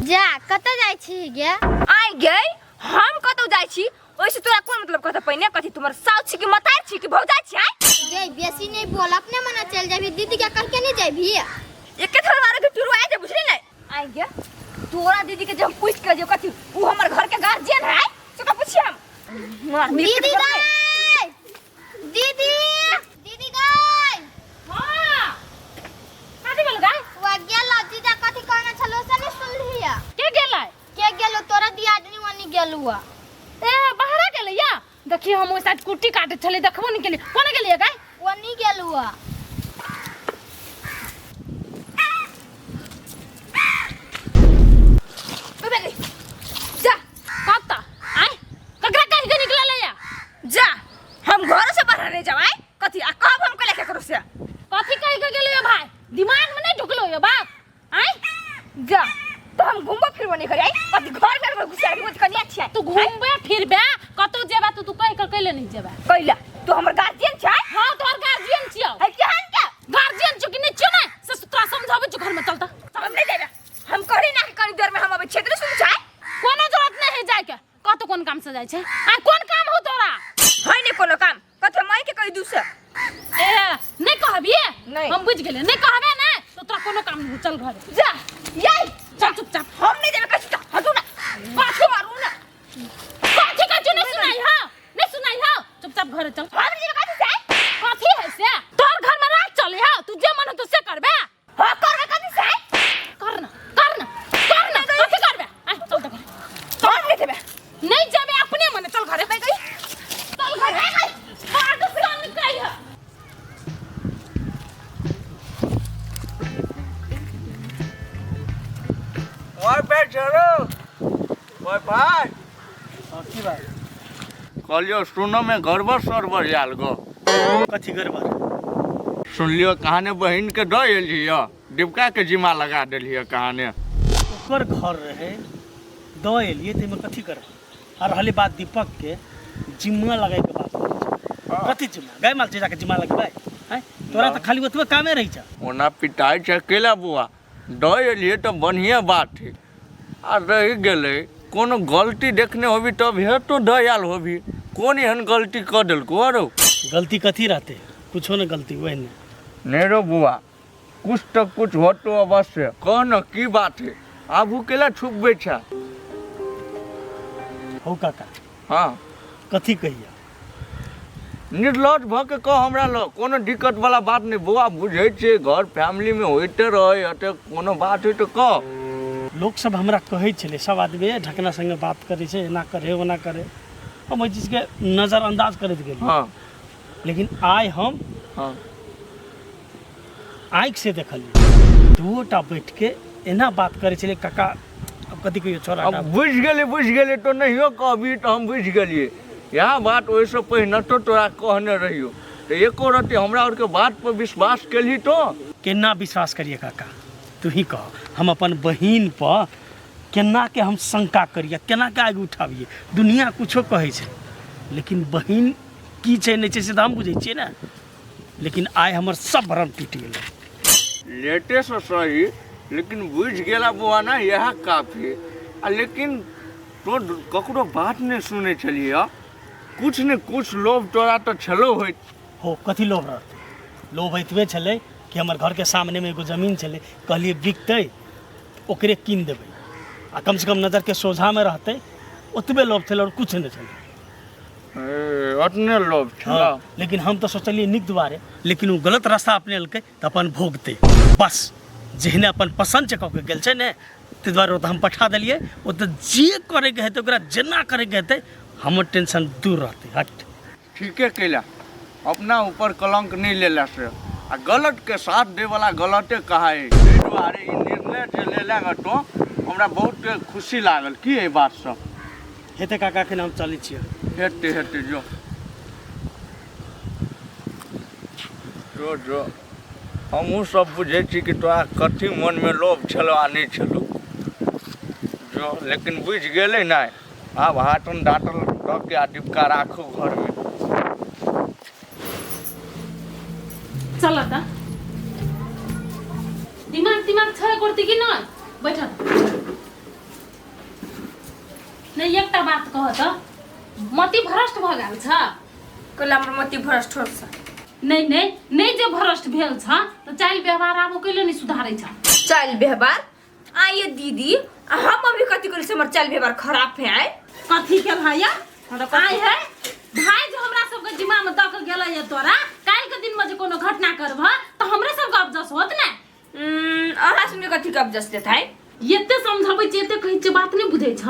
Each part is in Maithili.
जा कतऽ जाइ छी गे? आइ गे, हम कतौ जाइ छी ओइसे तोरा कोन मतलब? कतऽ पहिने कथी तुमर साउस छी कि मतार छी कि भौजाई छी? आइ गे बेसी नहीं बोल, अपने मने चल जाबी, दीदी के कह के नहीं जाबी। एके थोड़ा मारे के टुरवा जे बुझली नै। आइ गे तोरा दीदी के जे हम पूछ के जे कथी उ हमर घर के गार्जियन है से का पूछी हम मार मेरे दीदी के गई, दीदी, दीदी गई। हां, कथी भेल गाय? वा गेलो जीजा कथी कहने छलो से नहीं सुनलिया? के गेलै? के गेलो? तोरा दियादनी वनी गेलुआ। ए बाहरा गेलै या? देखियो हम ओइ साइड कुट्टी काटे छलै, देखबो नहीं केलिए। कोना गेलियै गाय? वनी गेलुआ। बे गई जा। कत्ता आय ककरा कहि के निकलल या? जा, हम घर से बाहर नहीं जाओ। आइ कथी आ कहब हम कले के करू से? कथी कहि के गेलियो भाई? दिमाग में नहीं ढुकलो यो बात? आय जा तो हम घूमबो फिरबो नहीं करी। आई कथी घर में घुसा के कनिया छियै। तू घूमबे फिरबे कतौ जेबा तू कहि के कैले नहीं जेबा? कैला तू हमर गार्जियन छै? हां, तोहर गार्जियन छियौ। है केहन के गार्जियन छियौ कि नहीं छियौ? ने से तोरा समझाबै छियौ, घर में चलता। हम नहीं जेबे। हम कहली ना कि कनी देर में हम अबै छियै त सुन छै। कोनो जरूरत नहीं है जाय के। कतौ कोन काम से जाइ छै? आ कोन काम हो तोरा? है नहीं कोनो काम। कथी माई के कहि दू से? ए नहीं कहबिए? नहीं। हम बुझ गेलियै, नहीं कहबे ने तो तोरा कोनो काम नहीं हो, चल घर जा। यही चल चुपचाप। हम नहीं जेबे कथी त हटू ना, कथी मारू ना। कथी कथी नहीं सुनाई? हां नहीं सुनाई? हां चुपचाप घर चल। हम नहीं जेबे कथी से? कथी है से? तोहर घर में राज चले है, तू जे मन हो तो से करबे। हां करबे कथी से? कर ना, कर ना, कर ना, कथी करबे? आ चल त घर। हम नहीं जेबे। नहीं जेबे अपने मने, चल घरे। गई। चल घरे। बाग सन कही है। ओए पे चलो ओए भाई। हाँ, की बात? कहलियो सुनो में गड़बड़ सड़बड़ आयल गो। कथी गड़बड़? सुनलियो कहाने बहिन के दऽ एलियै, डिबका के जिम्मा लगा देलियै कहाने। ओकर घर रहे, दऽ एलियै, ताहिमे कथी करबै? आ रहलै बात दीपक के जिम्मा लगाइके बात करै छै। कथी जिम्मा? गाय माल छै जाके जिम्मा लगबै? आँय, तोरा तऽ खाली ओतबे कामे रहै छै। ओना पिटाइ छै अकेला बुआ, दऽ एलियै तऽ बढ़िएँ बात है। आ रहि गेलै कोनो गलती देखने होबी तब हे तो दऽ आयल होबी। कोन एहन गलती कऽ देलको? आरो गलती कथी रहतै? कुछो नहि गलती, वही नहि। नहीं रो बुआ, कुछ तो कुछ होतो अवश्य। कह न की बात है, आबू केला छुपबै छै? हौ काका। हाँ। कथी कहिया? निर्लज भऽ के कह हमरा लग, कोनो दिक्कत वाला बात नहि बौआ। बुझै छियै घर फैमिली में होइते रहै, एते कोनो बात होइ तऽ कह। लोक सब हमरा कहै छलै, सब आदमी ए ढकना संगे बात करै छै, एना करे ओना करे। हम ओहि चीजके नजरअंदाज करैत गेलियै। लेकिन आइ हम आँखि से देखलियै, दूटा बैठ के एना बात करै छलै। काका, आब कथी कहियौ छोड़ा। अब बुझि गेलियै, बुझि गेलियै। तो नहियो कहबी तऽ हम बुझि गेलियै इएह बात। ओहिसँ पहिने तो तोरा कहने रहियौ तऽ एको रत्ती हमरा आरके बात पर विश्वास केलही तो? केना विश्वास करिए काका, तू ही कह। हम अपन बहिन पर केना के हम शंका करिए, केना के आगि उठाबिए? दुनिया कुछो कहै छै, लेकिन बहिन की छै नहि छै से तऽ हम बुझै छियै ने। लेकिन आइ हमर सब भ्रम टूटि गेलै। लेटे से सही, लेकिन बुझि गेला बौआ ने, इएह काफी। आ लेकिन तो ककरो बात नहि सुनै छलियै, कुछ ने कुछ लोभ तोरा तऽ छलो होइत। हो, कथी लोभ रहतै? लोभ एतबे छलै कि हमर घरके सामनेमे एगो जमीन छलै, कहलियै बिकतै ओकरे कीन देबै आ कमसँ कम नजरके सोझामे रहतै। ओतबे लोभ छलै, आओर किछु नहि छलै। ए, ओतने लोभ छल? हँ, लेकिन हम तऽ सोचलियै नीक दुआरे, लेकिन ओ गलत रास्ता अपनेलकै तऽ अपन भोगतै बस। जेहने अपन पसन्द छै कऽ के गेल छै ने, ताहि दुआरे ओ तऽ हम पठा देलियै। ओ तऽ जे करैके हेतै, ओकरा जेना करैके हेतै, हमर टेंशन दूर रहतै। हट। ठीके कैला, अपना ऊपर कलंक नहि लेला से। आ गलत के साथ दै वाला गलते कहाय। ताहि दुआरे ई निर्णय जे लेला तो हमरा बहुत खुशी लागल की एहि बातसँ। हेतै काका, एखन हम चलै छियै। हेतै हेतै, जो जो जो। हमहूँ सब बुझै छी कि तोरा कथी मनमे लोभ छलौ आ नहि छलौ। जो, लेकिन बुझि गेलै नहि। आब हाटन डाटल दऽ के आ डिबका राखू घरमे। चल त। दिमाग तिमाग छै करती कि नहि बैठ नहि एकटा बात कह तऽ मति भ्रष्ट भऽ गेल छ कल हमर मति भ्रष्ट होल छ नहि नहि नहि जे भ्रष्ट भेल छ तऽ चालि व्यवहार आब कैले नहि सुधारै छ चाल व्यवहार आइए दीदी आ हम अभी कथी करी से हमर चाल व्यवहार खराब है आय कथी केल है या हमरा कथी- आइ है भाई जो हमरा सबके जिम्मा में दऽ के गेलै या तोरा काल्हि के दिन में जे कोनो घटना करबह तऽ हमरे सबके अफजस होत ने अहाँ सुनके कथी के अफजस देत है एते समझबै छियै एते कहै छियै बात नहि बुझै छ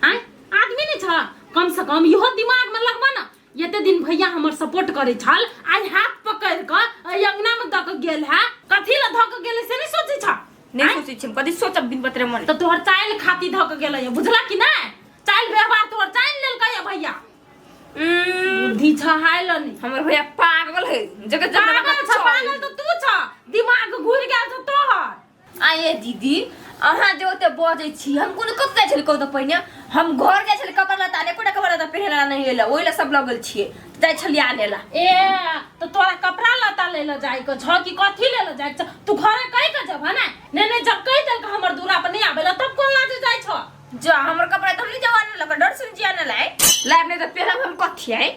आँय आदमी नहि छ कम से कम इहो दिमाग में लगबह ने एते दिन भैया हमर सपोर्ट करै छल आइ हाथ पकड़ि कऽ एहि अंगना में दऽ के गेल है कथी लए धऽ के गेलै से नहि सोचै छ नहीं सोचै छी हम कथी सोचब बिन पत्रे मन तऽ तोहर चालि खाती धऽ के गेलै बुझला कि नहि चालि व्यवहार तोहर चालि लेलकै भैया बुद्धि छ हाय लनी हमर भैया पागल है जगह जगह पागल छ पागल तऽ तू छ दिमाग घुरि गेल छ तोहर आये दीदी अहाँ जे ओते बजै छी हम कोनो कतऽ जाइ छली कहू तऽ पहिने हम घर जाइ छली कपड़ा लत्ता आने एकोटा कपड़ा लत्ता पहिरे ला नहि एलै ओहि ला सब लगल छियै जाइ छली आने ला ए तऽ तोरा कपड़ा लत्ता लै लए जाइ के छ कि कथी लै लए जाइ के छ तू घरे कहि के जब ने नहि नहि जब कहि देलक हमर दूरा पर नहि आबै ला तब कोन लाजे जाइ छ जा हमर कपड़ा तऽ हम नहि जाउ आने ला डर सुन जिया ने लाए लाइब नहि तऽ पहिरब हम कथी आइ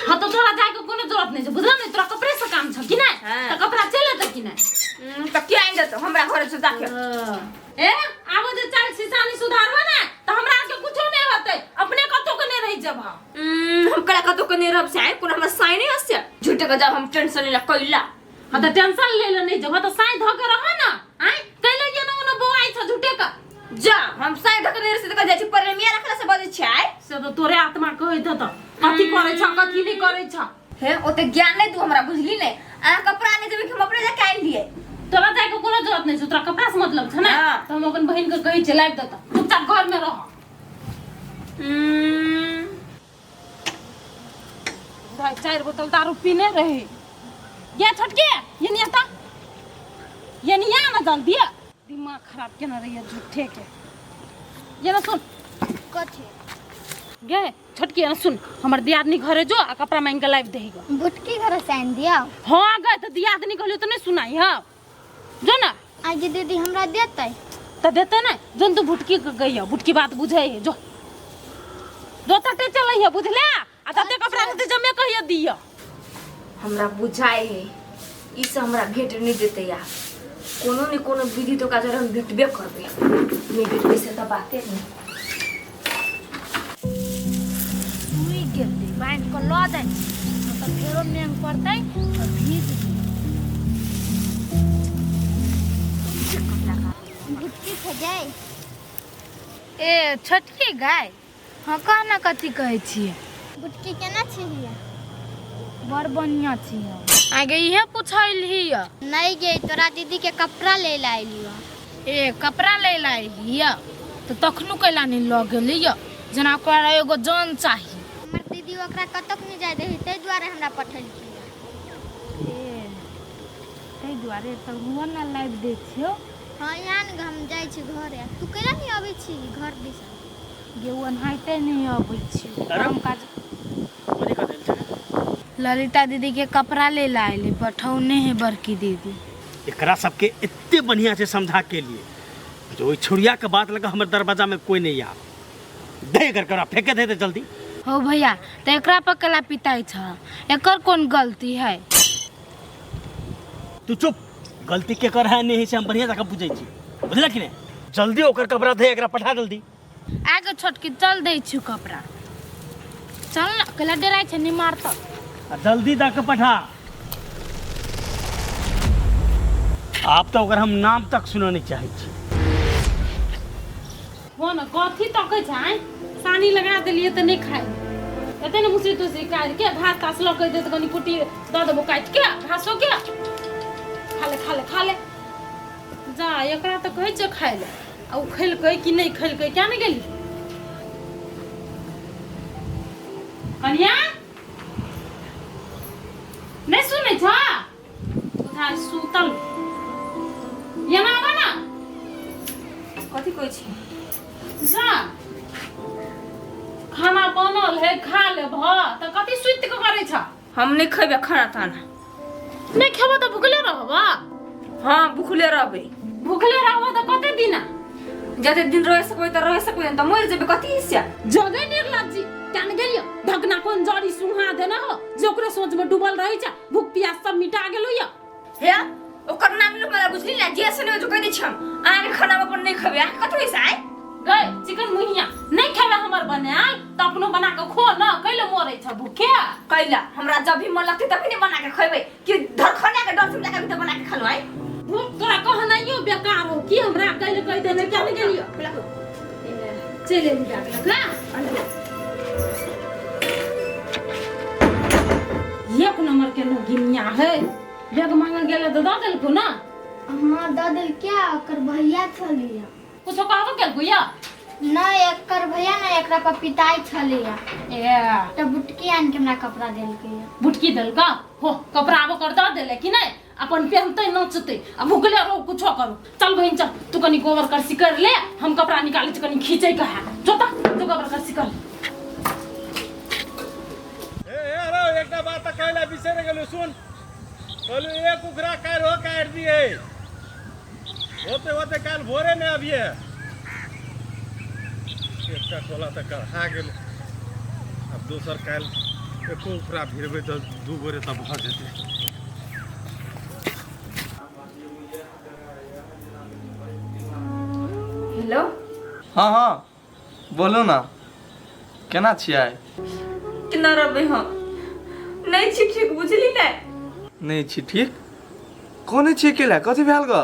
हाँ तो तोरा जाए के कोनो जरूरत नहीं छै बुझल नहीं तोरा कपड़े से काम छ कि नहीं हाँ। तऽ कपड़ा चले तऽ कि नहीं तऽ के आनि देतौ हमरा घर से जाके ए आबो जे चाल सिसानी सुधारबो ने तऽ हमरा आरके कुछो नहीं होतै अपने कतौ के नहीं रहि जब हम हम कला कतौ के नहि रहब से आइ कोनो हमरा साइन नहि हस्य झूठे के जाब हम टेंशन लेला कैला हाँ तऽ टेंशन ले ले नहीं जब तऽ साई धऽ के रह ना आय कैले ये ना ओना बौआइ छ झूठे का जा हम साइन धऽ के नहि रहै से जाइ छी प्रेमिया रखला से बजै छी आइ से तऽ तोरे आत्मा कहैत हेतौ कथी करै छ कथी नहीं करै छ हे ओते ज्ञान नहि दू हमरा बुझली नहि अहाँ कपड़ा नहि देबै कि हम अपने जाके आनि लियै तोरा जाए के कोनो जरूरत नहीं छौ तोरा कपड़ा से मतलब छ ना हाँ। तऽ हम अपन बहिन के कहै छियै लाबि देतौ चुपचाप घर में रह भाई चार बोतल दारू पीने रहे ये छोटके ये नहीं आता ये नहीं आना जल्दी दिमाग खराब केना रही है झूठे के ये ना सुन कथी गे छोटकी ना सुन हमर दियादनी घरे जो आ कपड़ा मांग के लाइव देही गो बुटकी घर से आनि दियौ हाँ गए तो दियादनी कहलियो तो नहीं सुनाई हाँ जो ना आगे दीदी हमरा देतै तो देते ना जोन तू भुटकी के गई है भुटकी बात बुझे है जो जो तटे चलै है बुझले आ तते कपड़ा रहते जमे कहियो दियो हमरा बुझाइ है ई से हमरा भेंट नहीं देते यार कोनो ने कोनो विधि तो काजर हम भेटबे करबै नहीं भेटबै से तऽ बाते नहीं सुइ गेलै बान्हि कऽ लऽ जाइ छी नहि तऽ फेरो मेघ पड़तै तऽ भीज जेतै। भुटकी खजाइ ए छोटकी गाय हँ कह ने कथी कहै छियै भुटकी केना छियै बड़ बढ़िआँ छियै आगे इहे पुछैलही यऽ नहि गे तोरा दीदी के कपड़ा ले ला अयलियो ए कपड़ा लै लए अयली यऽ तऽ तखनो कैला नहि लऽ गेली यऽ जेना ओकरा एगो जन चाही हमर दीदी ओकरा कतक नहि जाय दै ताहि दुआरे हमरा पठेलखिन ए ताहि दुआरे तऽ हुआ ने लाबि दै छियौ हँ यहाँ ने हम जाइ छी घरे तू कैला नहि अबै छी घर दिस गे ओ एनाहिते नहि अबै छियौ अरे? काम काज कथी कऽ देल छै ललिता दीदी के कपड़ा ले ला अयली पठौने है बड़की दीदी एकरा सबके एते बढ़िया से समझा के लिए जो ओहि छुरिया के बात लगा हमर दरवाजा में कोई नहीं आ दे कर करा फेंके दे दे जल्दी हो भैया तऽ एकरा पर कला पिताई छ एकर कोन गलती है तू चुप गलती के कर है नहीं से हम बढ़िया जगह बुझै छी बुझल कि नहीं जल्दी ओकर कपड़ा दे एकरा पठा जल्दी आगे छोटकी चल दै छी कपड़ा चल न कला डराइ छै नहीं मारतौ आ जल्दी दऽ के पठा आब तऽ ओकर हम नाम तक सुनऽ नहि चाहै छी हो न कथी तकै छै आँय? सानी लगा देलियै तऽ नहि खाइ एते ने मुसरी तुसरी काटि के घास तास लऽ के देत कनि कुटी दऽ देबो काटि के घासो के खा ले खा ले खा ले जा एकरा तऽ कहै छै खाइ ले आ ओ खेलकै कि नहि खेलकै क्या नहि गेली कनिया नहि सुनै छ उठा सुतल एना आबऽ ना कथी कहै छी जा खाना बनल है खा लेबह तऽ कथी सुति कऽ करै छ हम नहि खेबै खाना ताना नहि खेबह तऽ भुखले रहबह हाँ भुखले रहबै भूखले रहबो तऽ कते दिना? जते दिन रह सकबै तऽ रह सकबै, तऽ मरि जेबै कथी से? जगह निर्लज्जी कान गेलियो ढकना कोन जड़ी सुहा देना हो जे ओकरे सोच में डूबल रही छ, भूख प्यास सब मिटा गेलो या। हे ओकर नाम लू मला बुझली ना जे सुने जो कह दै छी हम अहाँके खाना हम अपन नहि खेबै, अहाँ कथी होइस आइ? गए चिकन मुहिया नहीं खेबे हमर बनायल त अपनो बना के खो न, कैले मरे छ भूखे? कैला हमरा जब भी मन लगतै तभी ने बना के खेबै कि धरखना के डर से लगा भी त बना के खालू आइ? भूख तोरा कहनाइयो बेकार हो कि हमरा कैले कह देने क्या गेलियो? चले एली बैग लगा एक नंबर के नो गिनिया है, बैग मांगे गेले तो दऽ देलको ना? हाँ दऽ देलकै, ओकर भैया छलियै। कुछो कहबो केलको या? नहि, एकर भैया ने एकरा पर पिताई छलैया। ए तऽ बुटकी आनि के हमरा कपड़ा देलकै। बुटकी देलका हो कपड़ा आबो कर दऽ देले कि नहि? अपन पहनते नचते आ भूखले रहो कुछो करू। चल बहिन चल, तू कनी गोबर करसी कर ले, हम कपड़ा निकाले छी कनी खींचे के है। जोता तू गोबर करसी कर ले। ए ए रो एकटा बात तऽ कहै लए बिसरि गेलहुँ, सुन कहलहुँ एक उखड़ा काल्हि हो काटि दिए, होते होते काल्हि भोरे ने अबिए। एकटा टोला तऽ करहा गेल, आब दोसर काल्हि एको उखड़ा भिड़बै तऽ दू गोरे तऽ भऽ जेतै। हेलो। हाँ हाँ बोलू ना, केना छियै? केना रहबै हम? नहि छी ठीक, बुझली ने? नहि छी ठीक? कोने छी केला कथी भेल ग?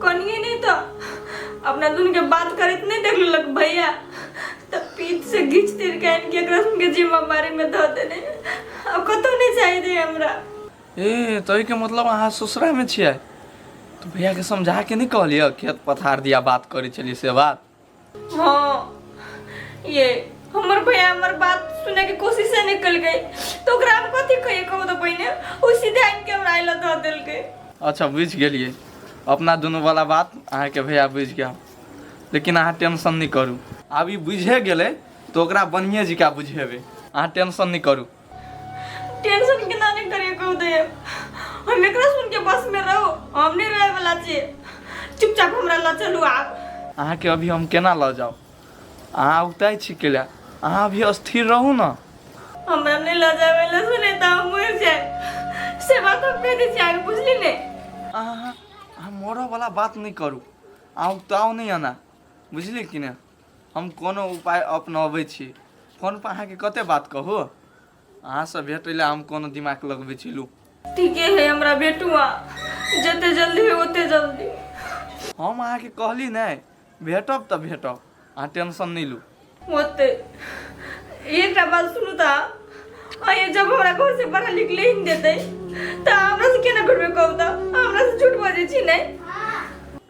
कनिए नहि तऽ अपना दुनू के बात करैत नहि देख लेलक भैया तऽ पीठ से घीच तीर के आनि के एकरा सुनके जिम्मेवारी में धऽ देने, अब कतौ नहि चाही दे हमरा। ए तऽ एहिके मतलब अहाँ ससुरामे छियै तऽ भैयाके समझा के नहि कहलियै खेत पथार दिया बात करै छलियै से बात? हाँ ये हमर भैया हमर बात सुने के कोशिश नहीं कल गई तो ओकरा हम कथी कहिए कहू तो पहिने ओ सीधे आनि के हमरा आइला धऽ देलकै। अच्छा बुझि गेलियै, अपना दुनू वाला बात अहाँके भैया बुझि गेल, लेकिन अहाँ टेंशन नहि करू, आब ई बुझे गेलै तऽ ओकरा बढ़िएँ जकाँ बुझेबै, अहाँ टेंशन नहि करू। टेंशन केना नहीं करिए कहू दे, हम एकरा सुन के बस में रहो, हम नहीं रहे वाला छी, चुपचाप हमरा ल चलू आप। अहाँके अभी हम केना लऽ जाउ, अहाँ उगताइ छी केला, अहाँ अभी अस्थिर रहू ना। हमरा नहीं ल जावे ल सुने त हम मर जाए से बात हम कह दै छी आगे, बुझली ने? अहाँ अहाँ मरऽ वाला बात नहि करू, अहाँ उगताउ नहि एना, बुझलियै कि नहि? हम कोनो उपाय अपनाबै छी, फोनपर अहाँके कते बात कहू, अहाँसँ भेटै लए हम कोनो दिमाग लगबै छी। लू ठीके है, हमरा भेटू आ जते जल्दी है ओते जल्दी। हम अहाँके कहली नहि भेटब तऽ भेटब, अहाँ टेंशन नहि लू। होते एकटा बात सुनू तऽ, अये जब हमरा घर से बाहर निकले ही नहीं देते तऽ हमरा से केना करबै कहू तऽ? हमरा से झूठ बजै छी नहि?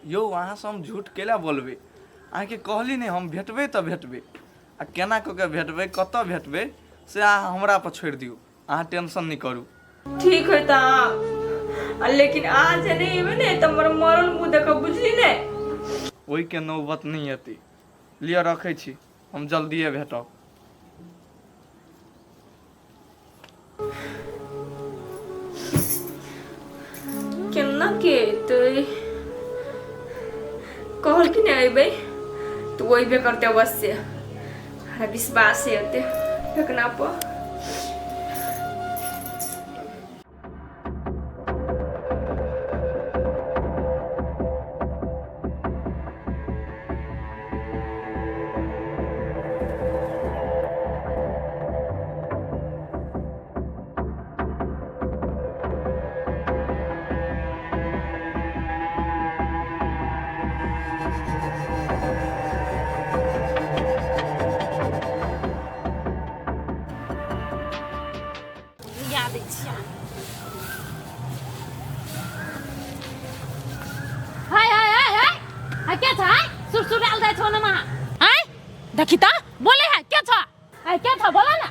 यौ अहाँसँ हम झूठ केला बोलबै, अहाँके कहली नहि हम भेटबै तऽ भेटबै, आ केना कऽ के भेटबै कतऽ भेटबै से अहाँ हमरा पर छोड़ि दियौ, अहाँ टेंशन नहि करू। ठीक है तऽ, लेकिन अहाँ जे नहि एबै ने तऽ हमर मरल मुँह देखब, बुझली ने? ओहिके नौबत नहि एतै, लिअ रखै छी, हम जल्दिए भेटब। केना के एतै? कहल कि नहि अयबै तऽ ओ अयबे करतै अवश्य, हमरा विश्वास है एते फेकना पर। लिया दै छियै। हाय हाय हाय हाय हाय, के छ? हाय सुरसुराल दै छौ न महा। हाय देखी त बोले है के छ? हाय के छ बोला ना।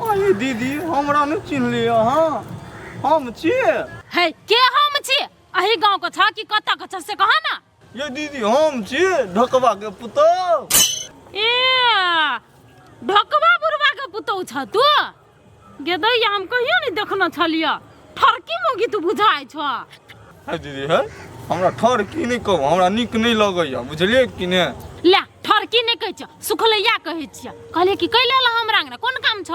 अरे दीदी हमरा नहि चिन्हली अहाँ, हम छियै। है के हम छी? अही गांव के छ कि कतऽ के छ से कह ना। ये दीदी हम छियै ढकबा के पुतोह। ए ढकबा बुढ़वा के पुतोह छ तू? गेदैया हम कहियो नहीं देखने छलियै, ठरकी मोगी तू बुझाइ छ। है दीदी है, हमरा ठर की नहि कहू, हमरा नीक नहि लगैया, बुझलियै कि ने? ले ठरकी नहि कहै छियै, सुखलैया कहै छियै। कहलियै कि कैले एलह हमरा अंगना, कोन काम छ?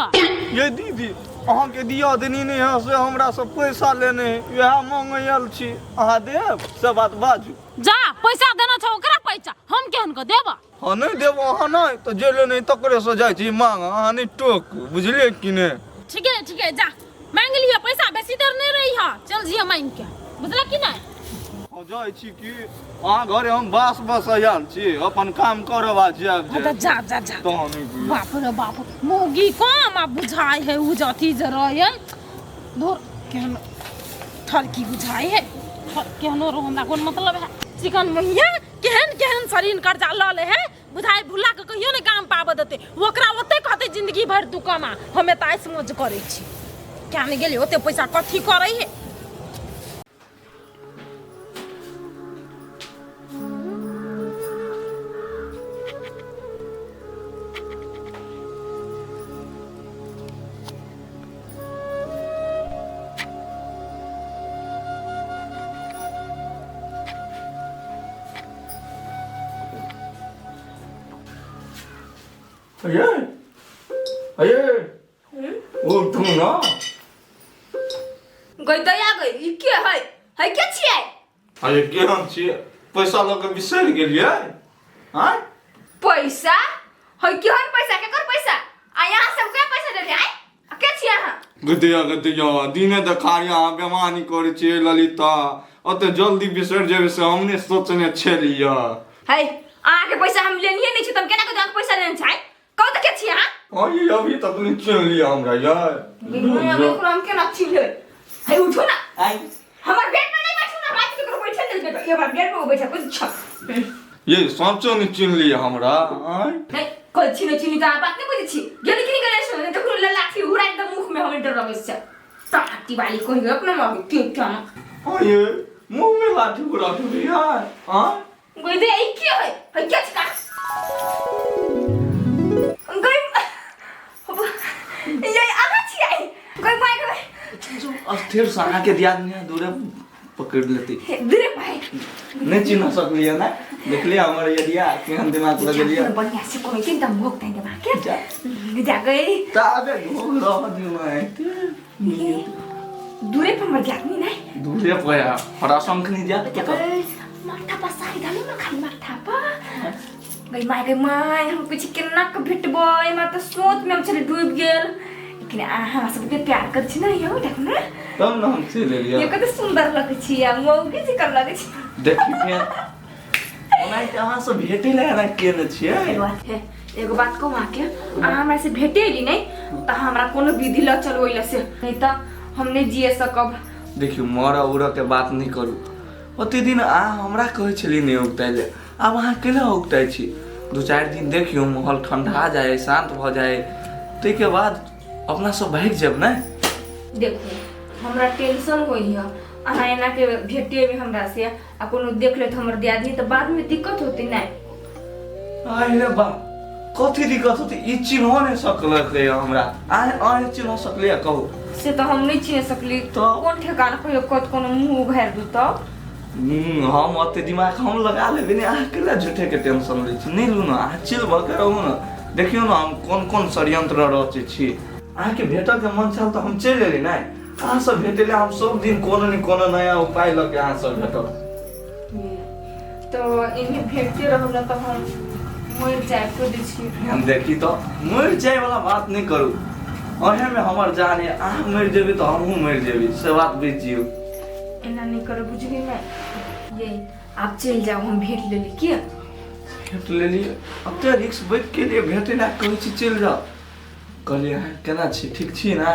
ये दीदी, अहाँके दिया देनी नहि है से हमरा से पैसा लेने है, इएह मांगे आयल छी। अहाँ देब से बात बाजू। जा पैसा देना छौ ओकरा पैसा, हम केहन के देब? हाँ नहि देब अहाँ, नहि तऽ जे लेने तकरे से जाइ छी मांग, अहाँ नहि टोकू, बुझलियै कि ने? ठीके ठीके, जा मांगि लिअ पैसा, बेसी देर नहि रही हा, चल जिय मांगि के, बुझलक कि नहि? हाँ, जाइ छी कि अहाँ घरे हम बास बस आयल छी, अपन काम करब आ जायब। हाँ, तऽ जा जा जा। तहन नहि बुझ। बाप रे बाप, मौगी कम आ बुझाइ है उ जे अथी जे रहै, धुर केहन ठरकी बुझाइ है, केहनो रहो हमरा कोन मतलब है। चिकन मुहिया केहन केहन शरीर कर्जा लऽ ले है, बुझाइ भुला के कहियो नहि काम पाबऽ देतै ओकरा, ओते कहतै जिंदगी भरि तू कमा, हम एतऽ ऐश मौज करै छी। क्या नहि गेली, ओते पैसा कथी करै है? अये अये, उठू ना। गई दया गई, ई के है? है के छियै? अरे केहन छियै, पैसा लऽ कऽ बिसरि गेलियै? आँय पैसा है? केहन पैसा? केकर पैसा? आ यहाँ सब के पैसा देले? आय आ के छियै अहाँ? गदिया गदिया, दिने देखारी अहाँ बेमानी करै छियै ललिता, ओते जल्दी बिसरि जेबै से हम नहि सोचने छलियै। है अहाँ के पैसा हम लेनिये नहि छी त हम केना के अहाँ के पैसा लेने छै? कहू तऽ के छियै अहाँ? अरे अभी तक नहि चिन्ह लिअ हमरा यार। देखो हम केना चिन्हबै। है उठू ना। आइ हमर बेड पर नहीं बैठू ना, रात के ककरो बैठे नहीं बेड पर। ये हमर बेड पर बैठे कुछ छ। ये सोचो नहीं चिन्ह लिअ हमरा? आइ नहीं कोई चिन्ह चिन्ह का बात नहीं बुझै छी। गेली कि नहीं गेले सुन देखो लाठी उड़ा दे मुख में, हमर डर लगै छै। टाटी वाली कोई अपना मांगे क्यों क्या? अये मुंह में लाठी उड़ा देबै यार। आइ गई दे, ई के है? है के छिका गई? ये अहाँ छियै? गई माय गई। अस्थिर से अहाँके दियादनी दूरे पकड़ लेती। दूरे भाई। नहीं चिन्ह सकलियै ना? देखलियै हमर एरिया केहन दिमाग लगेलियै। बढ़िया से कोई के एकदम भोग तैं दिमाग के जा जा गई। ताबे घोग रह दियौ आइते। दूरे पर मर जातनी नहीं। दूरे पर हरा शंख नहीं जात। माथा पर साड़ी डालू ना, खाली माथा पर। गई माय गई my, हम कुछ केना के भेटबै? हमरा तऽ सोच में हम छलै डूबि गेल, लेकिन अहाँ हमरा सबके प्यार करै छी ना यौ? देख ना। तब ने हम चलि एलियै। ये कते सुंदर लगै छी आ मौगी जेकाँ लगै छी। देखी फेर ओनाहिते अहाँ सब भेटै लए एना केने छियै। एगो बात है, एगो बात कहू अहाँके, अहाँ हमरा से भेटे एली नहीं तऽ हमरा कोनो विधि लऽ चलू ओहि लए से, नहीं तऽ हम नहीं जिए सकब। देखियौ, मरऽ उरऽ के बात नहि करू। ओते दिन अहाँ हमरा कहै छलियै नहि उगताइ लए, आब अहाँ केना उगताइ छी? 2-4 दिन देखियौ, माहौल ठंडा जाय, शांत भऽ जाय, ताहिके बाद अपना सब भागि जायब ने। देखू, हमरा टेंशन होइए अहाँ एना के भेटेबै हमरा से आ कोनो देख लेत हमर दियादनी तऽ बादमे दिक्कत होतै नहि? अरे बा, कथी दिक्कत होतै? ई चिन्हो नहि सकलकै हमरा। आइ अहाँ चिन्ह सकलियै कहू? से तऽ हम नहि चिन्ह सकली। तऽ? कोन ठेकान, कहियो कत कोनो मुँह उघारि दू तऽ। हम ओते दिमाग हम लगा लेबै ने, अहाँ केला झूठेके टेंशन लै छी? नहि लू ने, अहाँ चिल भऽ के रहू ने। देखियौ ने हम कोन कोन षड्यंत्र रचै छी। अहाँके भेटऽके मन छल तऽ हम चलि एली ने अहाँ सब भेटै लए। हम सब दिन कोनो ने कोनो नया उपाय लऽ के अहाँ सब भेटब। तऽ एने भेटते रहब ने तऽ हम मरि जायब, कहि दै छी। हम देखी तऽ मरि जाय वाला बात नहि करू, अहेमे हमर जान है। अहाँ मरि जेबै तऽ हमहूँ मरि जेबै, से बात बुझि जियौ। एना नहि करू, बुझली ने? ये आब चलि जाउ, हम भेट लेली की। भेट लेलियै, एते रिक्स बैठ के लिए भेटै लए कहै छी चलि जाउ। कहलियै अहाँ केना छी, ठीक छी ने?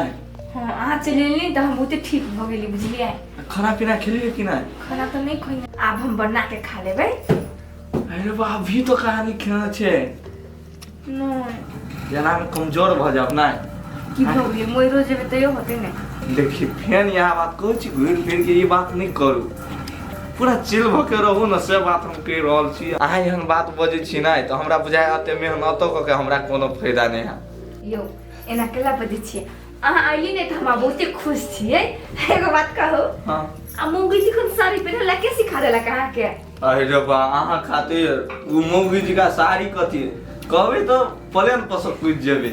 हाँ, अहाँ चलि एलियै तऽ हम बहुते ठीक भऽ गेली, बुझलियै? खाना पीना खेलियै कि नहि? खाना तऽ नहि खोइने, आब हम बना के खा लेबै। अरे बा, अभी तो कहानी खेलना छै। नहि। जेना मे कमजोर भऽ जायब नहि। की भऽ गेलै, मरियो जेबै तैयो होतै ने। देखी फेन इएह बात कहै छी, घुरि फिर के ई बात नहि करू, पूरा चिल भऽ के रहू ने, से बात हम कहि रहल छी। अहाँ एहन बात बजै छी नहि तऽ हमरा बुझाइ एते मेहनतो कऽ के हमरा कोनो फायदा नहि हैत। यौ, एना केला बजै छियै? अहाँ अयली नहि तऽ हमरा बहुते खुश छियै। एगो बात कहू? हाँ। आ मौगी जी खन साड़ी पहिरला के सिखा देलक अहाँके? अरे रे बा, अहाँ खातिर उ मौगी जी का साड़ी कथी कहबै तऽ प्लेन पर से कूदि जेबै।